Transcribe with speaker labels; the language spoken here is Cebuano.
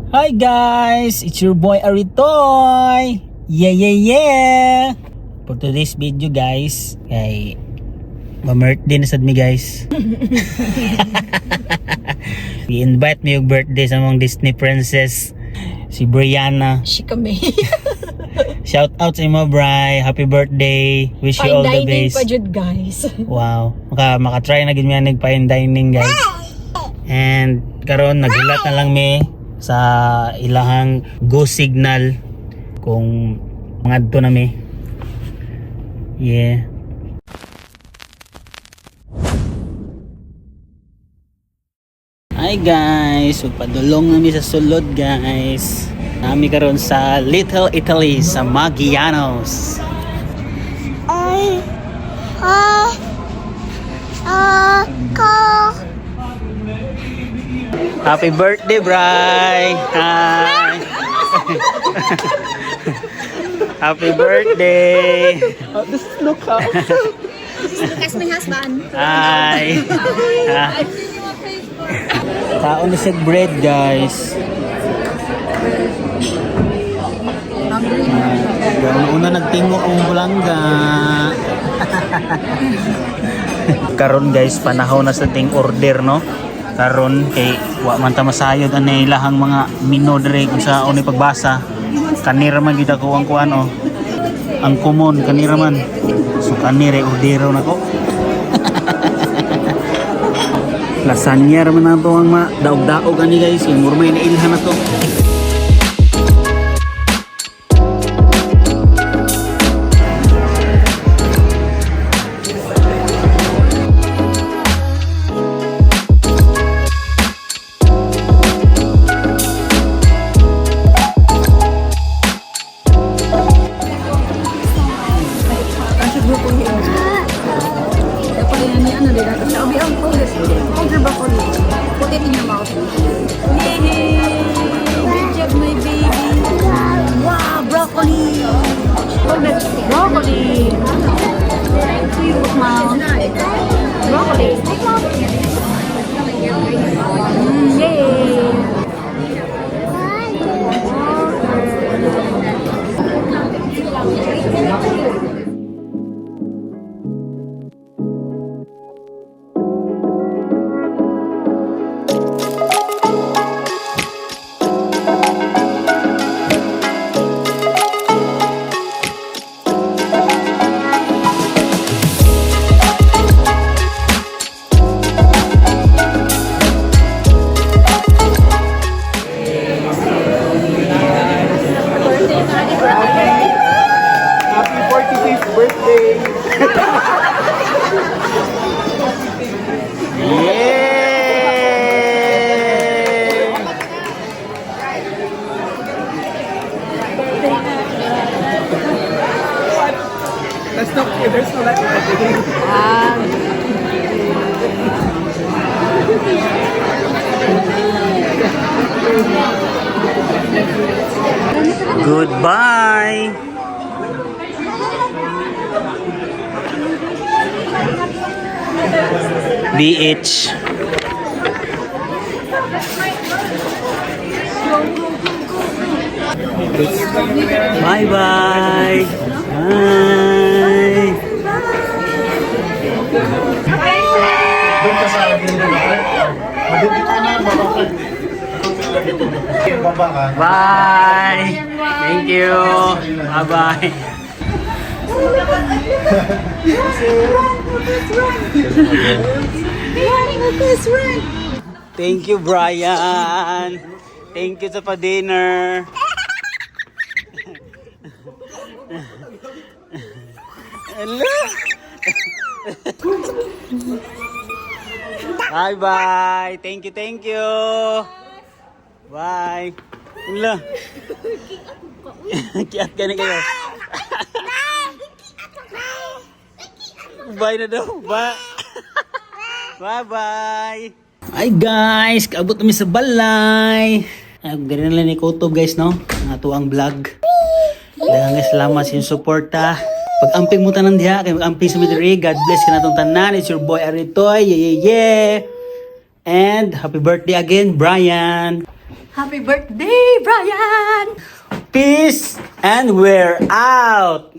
Speaker 1: Hi guys! It's your boy Aritoy! Yeah, yeah! For today's video, guys, kay ma-birthday na sad mi, guys. I-invite mi yung birthday sa mong Disney princess, si Brianna.
Speaker 2: She kami.
Speaker 1: Shout out sa imo, Bri. Happy birthday. Wish you
Speaker 2: Fine
Speaker 1: all the
Speaker 2: dining
Speaker 1: best.
Speaker 2: pa jud, guys.
Speaker 1: Wow. Maka-try na gid mi anig fine dining, guys. And karon naghulat na lang mi sa ilahang go signal kung mangadto na mi. Yeah. Hi guys, so padulong na mi sa sulod, guys. Nami karon sa Little Italy sa Magianos. Happy birthday, Bri! Hi! Happy birthday!
Speaker 2: This is Lucas, my husband.
Speaker 1: Hi! Ah. Kaon na siya bread, guys. Una nagtingo ang bulangga. Karon guys, panahon na sa ting order, no. Karon kay wa man ta masayod ani ilahang mga menu diri kung sa ni pagbasa. Kanira man gid ako ang kuan oh. Ang common kanira man. So kanira ordero nako. Lasagna ra man nato ang ma daog-daog ani, guys, kay mura may nailhan na to.
Speaker 2: Hold your broccoli. Put it in your mouth. Yay! Good job, my baby. Wow, broccoli. Hold it. Broccoli. Mouth. Broccoli. Yay!
Speaker 3: Happy 45th birthday!
Speaker 1: Yay!
Speaker 3: That's not, there's no light in the
Speaker 1: Goodbye. BH. Bye bye. Bye.
Speaker 3: Doon ka sa Dito ka na, baba ka. Baba ka.
Speaker 1: Bye. Thank you. Bye bye. Thank you, Brian. Thank you sa pa-dinner. Hello. Bye bye. Thank you, thank you. Bye. Wala. Kiat ka na kayo. Bye na daw. Bye. Bye-bye. Hi guys, kaabot kami sa balay. Ay, ganun lang ni Kotob, guys, no? Ang ato ang vlog. Daghang guys, salamat sa inyong suporta. Pag-amping mo tanan diha, kay mag-amping sa midiri. God bless ka natong tanan. It's your boy Aritoy. Yeah, yeah. And happy birthday again, Brian.
Speaker 2: Happy birthday, Brian!
Speaker 1: Peace and we're out!